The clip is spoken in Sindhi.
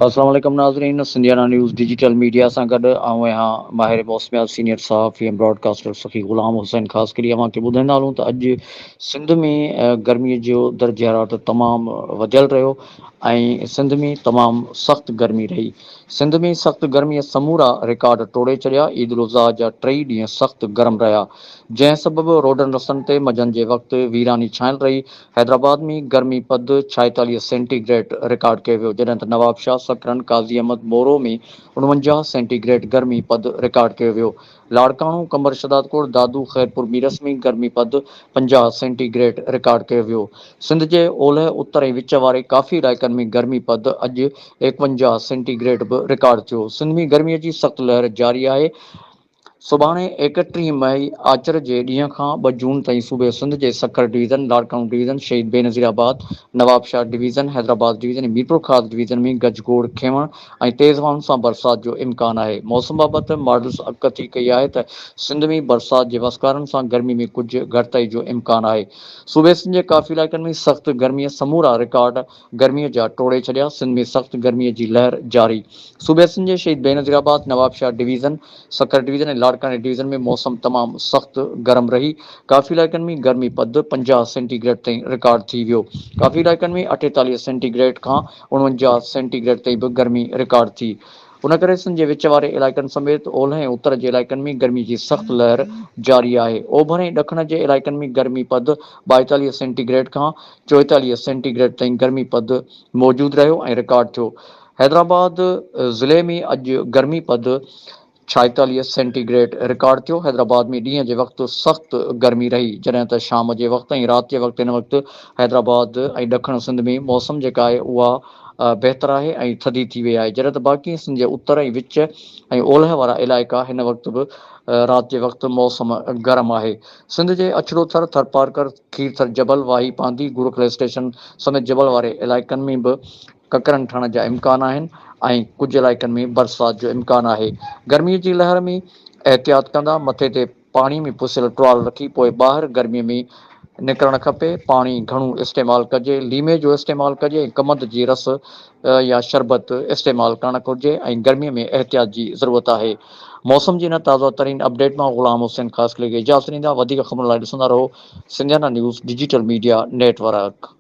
السلام عليڪم ناظرين سنڌيانا نيوز ڊجيٽل ميڊيا سان گڏ آئون آهيان ماهر موسميات سينيئر صحافي ۽ براڊ ڪاسٽر سخي غلام حسين خاصخيلي اوهان کي ٻڌائيندا هلون ته اڄ سنڌ ۾ گرمي جو درجه حرارت تمام وڌيل رهيو ۽ سنڌ ۾ تمام سخت گرمي رهي سنڌ ۾ سخت گرمي سمورا رڪارڊ ٽوڙي ڇڏيا عيد الاضحيٰ جا ٽئي ڏينهن سخت گرم رهيا جنهن سبب روڊن رستن تي منجهند جي وقت ويراني ڇانيل رهي حيدرآباد ۾ گرمي پد 46 سينٽي گريڊ رڪارڊ ڪيو ويو، جڏهن ته نوابشاهه، سڪرنڊ، قاضي احمد، مورو ۾ 49 سينٽي گريڊ گرمي پد رڪارڊ ڪيو ويو. لاڙڪاڻو، قمبر شهدادڪوٽ، دادو، خيرپور ميرس ۾ گرمي پد 50 سينٽي گريڊ رڪارڊ ڪيو ويو. سنڌ جي اولهه، اتر ۽ وچ واري ڪافي علائقن ۾ گرمي پد اڄ 51 سينٽي گريڊ به رڪارڊ ٿيو. سنڌ ۾ گرمي جي سخت لهر جاري آهي. سڀاڻي 31 مئي آچر جي ڏينهن کان 2 جون تائين صوبي سنڌ جي Sukkur division, Larkana division, Shaheed Benazirabad, Nawabshah division, Hyderabad division ۽ Mirpurkhas division ۾ گجگوڙ، کنوڻ ۽ تيز هوائن سان برسات جو امڪان آهي. موسم بابت ماڊلز اڳڪٿي ڪئي آهي ته سنڌ ۾ برسات جي وسڪارن سان گرمي ۾ ڪجهه گهٽتائي جو امڪان آهي. صوبي سنڌ جي ڪافي علائقن ۾ سخت گرميء سمورا رڪارڊ گرميء جا ٽوڙي ڇڏيا، سنڌ ۾ سخت گرميء جي لهر جاري، صوبي سنڌ جي Shaheed Benazirabad, Nawabshah division, Sukkur division ۽ لاڙڪاڻي ڊويزن ۾ موسم تمام سخت گرم رهي، ڪافي علائقن ۾ گرمي پد 50 سينٽي گريڊ تائين رڪارڊ ٿي ويو، ڪافي علائقن ۾ 48 سينٽي گريڊ کان 49 سينٽي گريڊ تائين به گرمي رڪارڊ ٿي. ان ڪري سنڌ جي وچ واري علائقن سميت اولهه ۽ اتر جي علائقن ۾ گرمي جي سخت لهر جاري آهي. اوڀر ۽ ڏکڻ جي علائقن ۾ گرمي پد 42 سينٽي گريڊ کان 44 سينٽي گريڊ تائين گرمي پد موجود رهيو ۽ رڪارڊ ٿيو. حيدرآباد ضلعي ۾ اڄ گرمي پد 46 سينٽي گريڊ رڪارڊ ٿيو. حيدرآباد ۾ ڏينهن جي وقت سخت گرمي رهي، جڏهن ته شام جي وقت ۽ رات جي وقت هن وقت حيدرآباد ۽ ڏکڻ سنڌ ۾ موسم جيڪا آهي اها بهتر آهي ۽ ٿڌي ٿي وئي آهي، جڏهن ته باقي سنڌ جي اتر ۽ وچ ۽ اولهه وارا علائقا هن وقت به رات جي وقت موسم گرم آهي. سنڌ جي اڇڙو ٿر، ٿرپارڪر، کيرٿر جبل، واهي پانڌي، گورک هل اسٽيشن سميت جبل واري علائقن ۾ به ڪڪرن ٺهڻ جا امڪان آهن ۽ ڪجهه علائقن ۾ برسات جو امڪان آهي. گرمي جي لهر ۾ احتياط ڪندا، مٿي تي پاڻي ۾ پسيل ٽوال رکي پوء ٻاهر گرمي ۾ نڪرڻ کپي، پاڻي گهڻو استعمال ڪجي، ليمي جو استعمال ڪجي ۽ ڪمند جي رس يا شربت استعمال ڪرڻ گهرجي ۽ گرمي ۾ احتياط جي ضرورت آهي. موسم جي هن تازه ترين اپڊيٽ مان غلام حسين خاصخيلي کي اجازت ڏيندا، وڌيڪ خبرن لاء ڏسندا رهو Sindhiana news digital media network.